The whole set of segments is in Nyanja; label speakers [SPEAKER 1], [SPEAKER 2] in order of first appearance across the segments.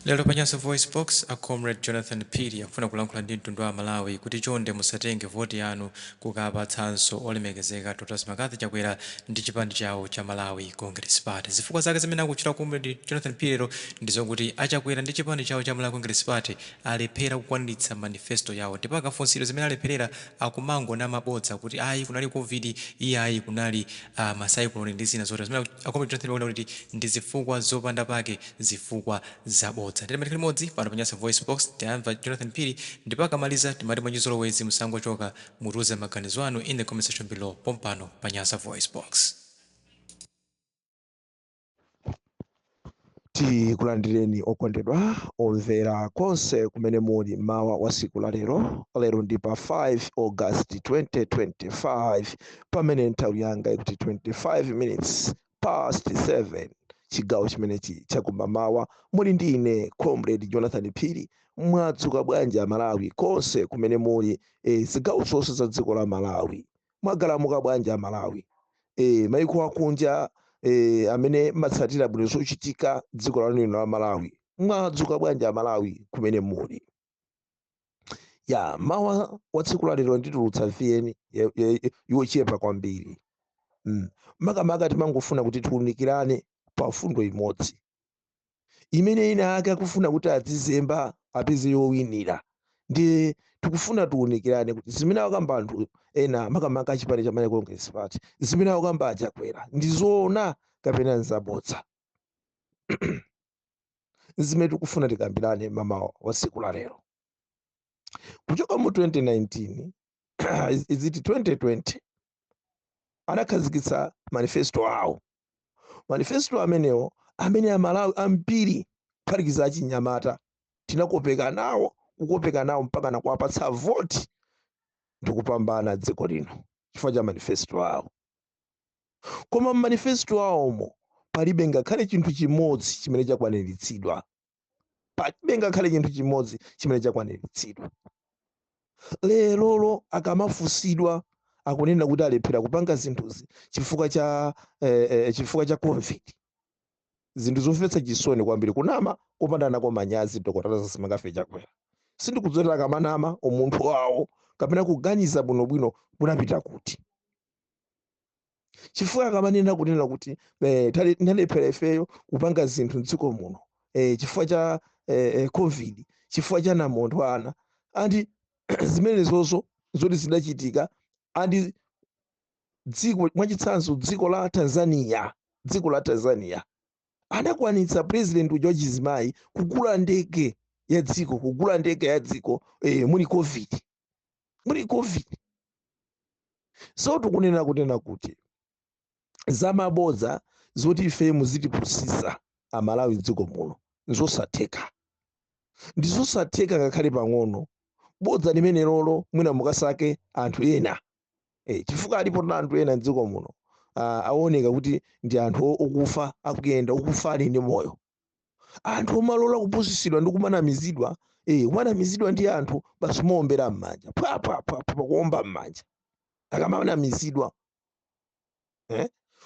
[SPEAKER 1] Lero pa Nyasa VoiceBox, a Comrade Jonathan Phiri akufuna kulankhula ndi mtundu wa Amalawi kuti chonde musatenge voti yanu kukapatsanso olemekezeka Dr McCarthy Chakwera ndi chipani chawo cha Malawi Congress Party. Zifukwa zake zimene akutchula Comrade Jonathan Phiri lero ndi zokuti a Chakwera ndi chipani chawo cha Malawi Congress Party alephera kukwaniritsa manifesto yawo ndipo akafunsidwa zimene alepherera akumangonama bodza kuti ayi kunali Covid, iyayi kunali ma cyclone ndi zina zotero zimene a Comrade Jonathan Phiri akuona kuti ndi zifukwa zopanda pake, zifukwa zabodza. Ndiye tikhale limodzi pano pa Nyasa VoiceBox tiamva Jonathan Phiri ndipo akamaliza timati mwachizolowezi musangochoka, mutiuze maganizo anu in the comment section below pompano pa Nyasa VoiceBox.
[SPEAKER 2] Tikulandireni okondedwa omvera konse kumene muli mawa wa siku la lero. Lero ndi pa 5 August 2025, pamene nthawi yanga ikuti 25 minutes past 7, chigawo chimenechi chakumamawa. Muli ndi ine Comrade Jonathan Phiri. Mwadzuka bwanji Amalawi konse kumene muli, zigawo zonse za dziko la Malawi? Mwagalamuka bwanji Amalawi? Maiko akunja, amene matsatira bwino zochitika dziko lanu lino la Malawi, mwadzuka bwanji Amalawi kumene muli? Ya mawa wa tsiku la lero nditulutsa VN yochepa kwambiri. Makamaka timangofuna kuti tiunikirane pa fundo imodzi imene ina ake akufuna kuti adzizemba apeze yowinira. Ndi tikufuna tiunikirane kuti zimene akukamba anthu ena, makamaka achipani cha Malawi Congress Party, zimene akukamba aChakwera ndi zoona kapena nzabodza. Zimene tikufuna tikambirane mamawa wa tsiku la lero. Kuchoka mu 2019, iziti 2020, anakhazikitsa manifesto awo. Manifesto amenewo amene Amalawi ambiri kuphatikiza achinyamata tinakopeka nawo, kukopeka nawo mpaka nakuwapatsa voti ndikupambana dziko lino chifukwa cha manifesto awo. Koma mmanifesto awomo palibe ngakhale chinthu chimodzi chimene chakwaniritsidwa. Palibe ngakhale chinthu chimodzi chimene chakwaniritsidwa. Lerolo akamafunsidwa akunena kuti alephera kupanga zinthuzi chifukwa cha COVID. Zinthu zomvetsa chisoni kwambiri, kunama kopanda nako manyazi. Dr. Lazarus McCarthy Chakwera, sindikudziwa akamanama umunthu wawo kapena kuganiza bwinobwino kunapita kuti, chifukwa akamanena kunena kuti tinalephera ifeyo kupanga zinthu mdziko muno chifukwa cha COVID, chifukwa cha namondwe, and zimenezozo zoti zidachitika, and dziko, mwachitsanzo dziko la Tanzania anakwanitsa president uja wachizimayi kugula ndege ya dziko, kugula ndege ya dziko muli COVID, muli COVID. So tikunena kunena kuti zamabodza zoti ife muzitipusisa Amalawi dziko muno nzosatheka, ndizosatheka ngakhale pang'ono. Bodza limene lolo mwina mukasake anthu ena, chifukwa alipo na anthu ena mdziko muno aoneka kuti ndi anthu okufa akuyenda, okufa ali ndi moyo, anthu omalola kupusisidwa ndi kumanamizidwa, kumanamizidwa ndi anthu basi mowombera m'manja, phwaphwaphwa kuomba m'manja akamanamizidwa.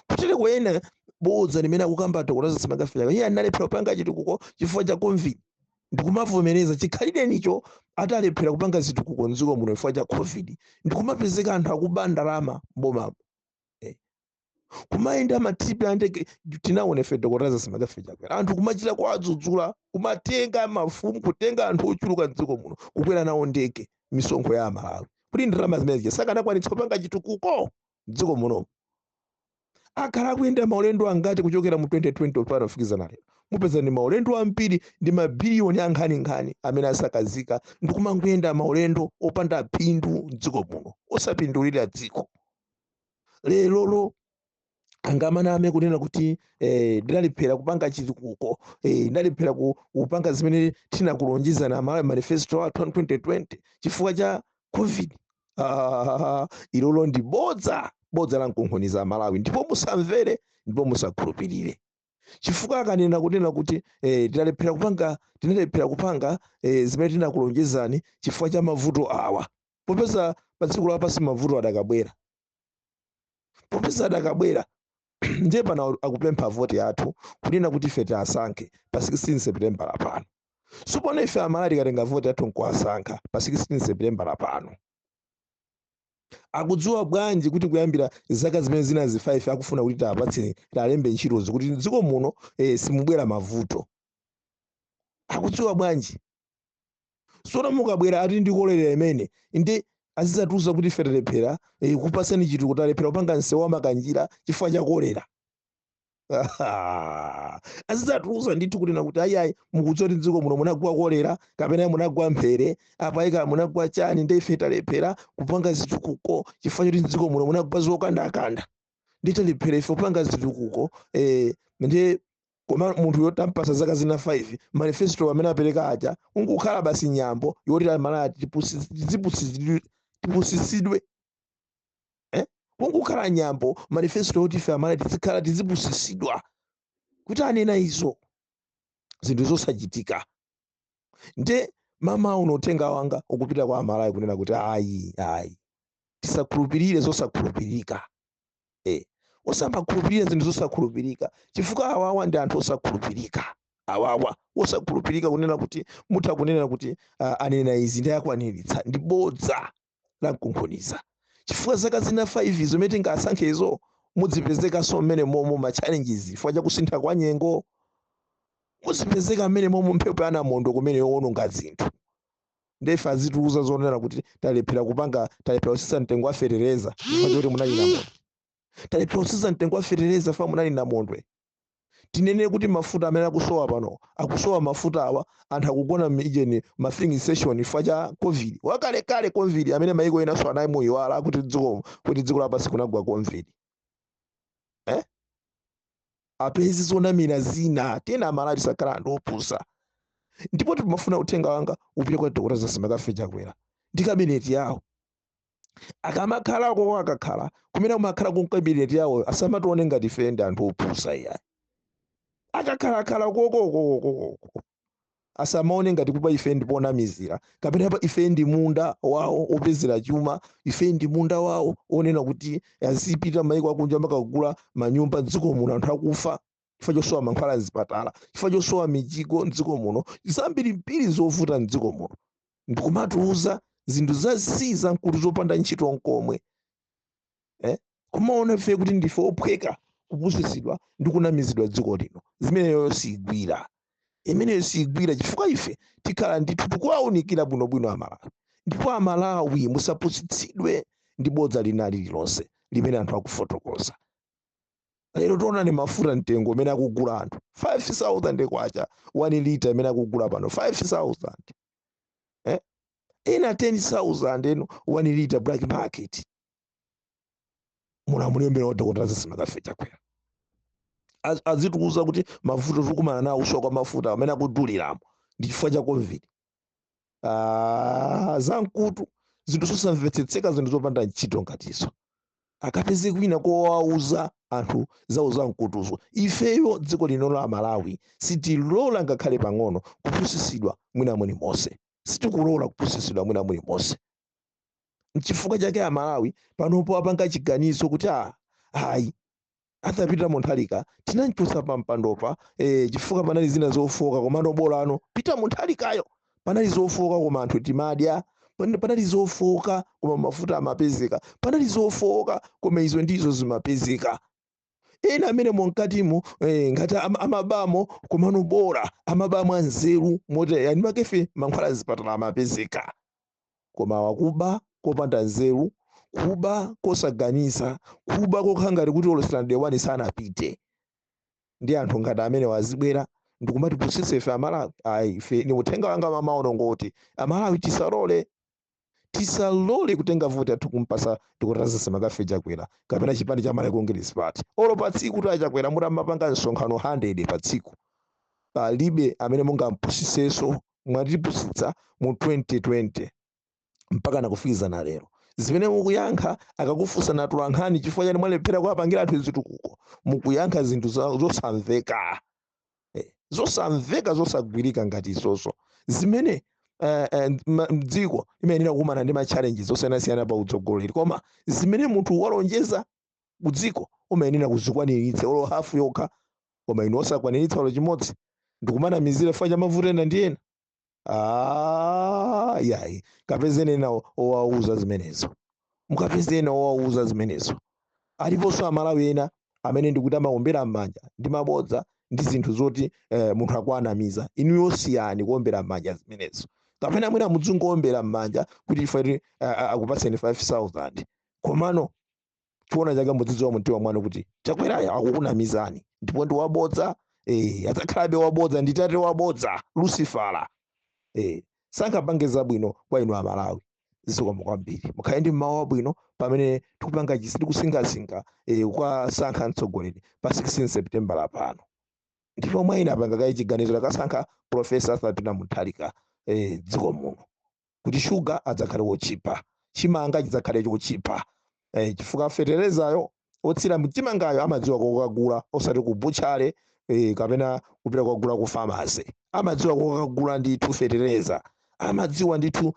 [SPEAKER 2] Kutere kuyena bodza limene akukamba Dr. Lazarus McCarthy, iye analephera kupanga chitukuko chifukwa cha COVID, ndikumavomereza chikhalirenicho atalephera kupanga zitukuko mdziko muno chifukwa cha COVID, ndikumapezeka anthu akuba ndalama mbomamo, kumayenda ma trip a ndege. Tinaona ife Dr. Lazarus McCarthy Chakwera anthu kumachita kuwadzudzula, kumatenga mafumu, kutenga anthu ochuluka mdziko muno kukwera nawo ndege, misonkho ya Amalawi, kuti ndalama zimene sakanakwanitsa kupanga chitukuko mdziko munomu. Akhala akuyenda maulendo angati kuchokera mu 2020 pano kufikizana lero? Mupeza ndi maulendo ambiri, ndi mabiliyoni ankhaninkhani amene asakazika ndikumangoyenda maulendo opanda phindu mdziko muno, osapindulira dziko. Lerolo angamaname kunena kuti ndinalephera kupanga chitukuko, ndinalephera kupanga zimene tinakulonjezana Malawi manifesto athu 2020 chifukwa cha COVID. Ilolo ndi bodza, bodza la mkunkhuniza Malawi, ndipo musamvere ndipo musakhulupirire, chifukwa akanena kunena kuti tinalephera kupanga zimene tinakulonjezani chifukwa cha mavuto awa, popeza pa dziko lapansi mavuto adakabwera, popeza adakabwera, ndiye pano akupempha voti yathu kunena kuti ife tiasankhe pa 16 September pano. Sopano ife Amalawi tikatenga voti yathu nkuwasankha pa 16 September pano, akudziwa bwanji kuti kuyambira zaka zimene zinazi 5 akufuna kuti tiapatse, tialembe ntchitozi, kuti mdziko muno simubwera mavuto? Akudziwa bwanji? Sono mukabwera ati ndikolera imene ndi azizatiuza kuti ife talephera kupasani chitukuko, talephera kupanga msewu wa Makanjira chifukwa cha kolera. Azizatiuza ndithu kunena kuti ayiayi, mukudziwa kuti mdziko muno munagwa kolera kapena munagwa mphere apa ika munagwa chani, ndi ife talephera kupanga zitukuko chifukwa choti mdziko muno munagwa zokandakanda, ndi talephera ife kupanga zitukuko. Ndi koma munthu yotampasa zaka zina 5, manifesto amene apereka aja ungukhala basi nyambo yoti Amalawi tipusisidwe, eh? Kungukhala nyambo manifesto yoti ife Amalawi tizikhala tizipusisidwa kuti anena izo, zinthu zosachitika. Nde mama uno uthenga wanga ukupita kwa Amalawi kunena kuti ayi, ayi, tisakhulupirire zosakhulupirika, Osamakhulupirira zinthu zosakhulupirika, chifukwa awawa ndi anthu osakhulupirika. Awawa osakhulupirika kunena kuti mutha kunena kuti anena izi ndi akwaniritsa, ndi bodza la mkunkhuniza, chifukwa zaka zina 5 zimene tingasankhezo mudzipezekanso mmene momo ma challenges chifukwa chakusintha kwa nyengo, muzipezeka mmene momo mphepo ya namondo kumene yowononga zinthu. Ndefe azitiuza zonena kuti talephera kupanga, talephera kusisa mtengo wa fetereza chifukwa choti munali namondwe, talephera kusisa mtengo wa fetereza chifukwa munali namondwe. Tinene kuti mafuta amene akusowa pano, akusowa mafuta awa, anthu akugona m'ijeni ma filling station chifukwa cha COVID wakalekale, COVID amene maiko enanso anamuyiwala kuti dziko lapansi kunagwa COVID, Apezi zonamira zina tena. Amalawi tisakhala anthu opusa. Ndipo timafuna uthenga wanga upite kwa Dr. Lazarus McCarthy Chakwera ndi kabineti yawo. Akamakhalako, akakhala kumene kumakhala ku kabineti yawo, asamatione ngati ife ndi anthu opusa iyayi. Akakhalakhala kokokokokoko, asamaone ngati kupa ife ndiponamizira kapena pa ife ndi munda wawo opezera chuma, ife ndi munda wawo onena kuti azipita maiko akunja makagula manyumba mdziko muno anthu akufa chifukwa chosowa mankhwala mzipatala, chifukwa chosowa mijigo mdziko muno, zambirimbiri zovuta mdziko muno, ndikumatiuza zinthu zasiza nkuti zopanda ntchito nkomwe, Kumaona ife kuti ndife ophweka kupusisidwa ndi kunamizidwa dziko lino. Zimeneyo sigwira, imeneyo sigwira, chifukwa ife tikhala ndithu tikuwaunikira bwinobwino Amalawi. Ndipo Amalawi musapusitsidwe ndi bodza lina lililonse limene anthu akufotokoza lero. Tionani mafuta, mtengo umene akugula anthu, 5000 kwacha 1 liter imene akugula pano, 5000, Ena 10,000 eno 1 liter black market. Mulamuliro wa Dr. Lazarus McCarthy Chakwera azitiuza kuti mavuto tikumana nawo, kusowa kwa mafuta amene akuduliramo ndi chifukwa cha COVID. Zamkutu, zinthu zosamvetsetseka, zinthu zopanda ntchito ngatizo. Akapeze kwina kowauza anthu zawo zamkutuzo. Ifeyo dziko lino la Malawi sitilola ngakhale pang'ono kupusisidwa mwina muli monse, sitikulola kupusisidwa mwina muli monse. Nchifukwa chake Amalawi panopo apanga chiganizo kuti ayi, atapita Mutharika tinamchotsa pa mpandopa, chifukwa panali zina zofoka, komano bolano Peter Mutharikayo panali zofoka koma anthu timadya, panali zofoka koma mafuta amapezeka, panali zofoka koma izo ndizo zimapezeka. Ena amene monkatimo ngati amabamo, komano bora amabamo anzeru moti yani makefe mankhwala zipatala amapezeka. Koma wakuba kopanda nzeru, kuba kosaganiza, kuba kokhala ngati kuti olo standard 1 sanapite, ndi anthu ngati amene wazibwera ndikumatipusitsa ife Amalawi. Ayi, ife ni uthenga wanga mamaono ngoti Amalawi tisalole, tisalole kutenga voti yathu kumpasa Dr. Lazarus McCarthy Chakwera kapena chipani cha Malawi Congress Party. Olo pa tsiku ta Chakwera mutamapanga msonkhano 100 pa tsiku, palibe amene mungampusisenso. Mwatipusitsa mu 2020 mpaka nakufikizana lero. Zimene mukuyankha akakufunsa natolankhani chifukwa chani mwalephera kuwapangira anthu zitukuko, mukuyankha zinthu zosamveka, zosamveka, zosagwirika ngati izozo, zimene mdziko limayenera kukumana ndi ma challenges osiyanasiyana pa utsogoleri, koma zimene munthu walonjeza kudziko umayenera kuzikwaniritsa olo hafu yokha, koma inu osakwaniritsa olo chimodzi, ndikumanamizira chifukwa cha mavuto ena ndi ena. Ah, yayi, kapezeni ena owauza zimenezo, mukapeze ena owauza zimenezo. Aliponso Amalawi ena amene ndikuti amaombera m'manja ndi mabodza ndi zinthu zoti munthu akuanamiza. Inuyo siyani kuombera m'manja zimenezo, kapena mwina mudzingowombera m'manja kuti ife akupatseni 5000, komano chiona chake mudzidziwa mumtima mwanu kuti Chakwerayo akukunamizani ndipo ndi wabodza. Adzakhalabe wabodza, ndi tate wabodza, Lucifera. Sangapange zabwino kwa inu Amalawi. Zikomo kwambiri, mukhale ndi mmawa wabwino pamene tikupanga chisi, tikusinkhasinkha kukasankha mtsogoleri pa 16 September pano. Ndipo mwa ine apanga kayi chiganizo, lakasankha Professor Arthur Peter Mutharika dziko muno, kuti shuga adzakhale wotchipa, chimanga chidzakhale chotchipa, chifukwa feterezayo otsira chimangayo amadziwa kokagula, osati ku butchery kapena kupita kukagula ku pharmacy. Amadziwa kokagula ndithu fetereza, amadziwa ndithu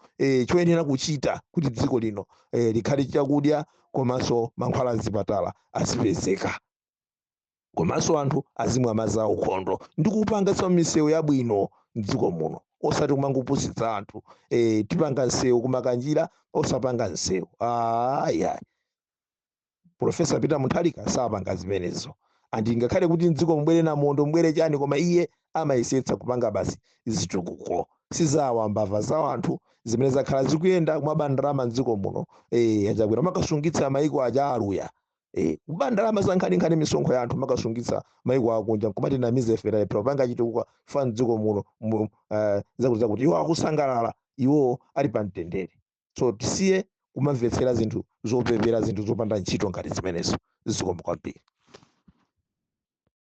[SPEAKER 2] choyenera kuchita kuti dziko lino likhale chakudya komanso mankhwala mzipatala azipezeka, komanso anthu azimwa madzi aukhondo, ndi kupanganso misewu yabwino mdziko muno, osati kumangopusitsa anthu, tipanga msewu kumakanjira, osapanga msewu. Aya, Professor Peter Mutharika sapanga zimenezo. Andi ngakhale kuti mdziko mubwere namondo, mubwere chani, koma iye amayesetsa kupanga basi zitukuko, sizawa mbava za anthu zimene zakhala zikuyenda kumaba ndalama mdziko muno. Achakwera makasungitsa maiko aja aluya, kuba ndalama za nkhaninkhani, misonkho ya anthu, makasungitsa maiko akunja, nkumati namize ife talephera kupanga chitukuko fa mdziko muno zakuti zakuti. Iwo akusangalala, iwo ali pa mtendere. So tisiye kumamvetsera zinthu zopepera, zinthu zopanda ntchito ngati zimenezo. Zikomo kwambiri.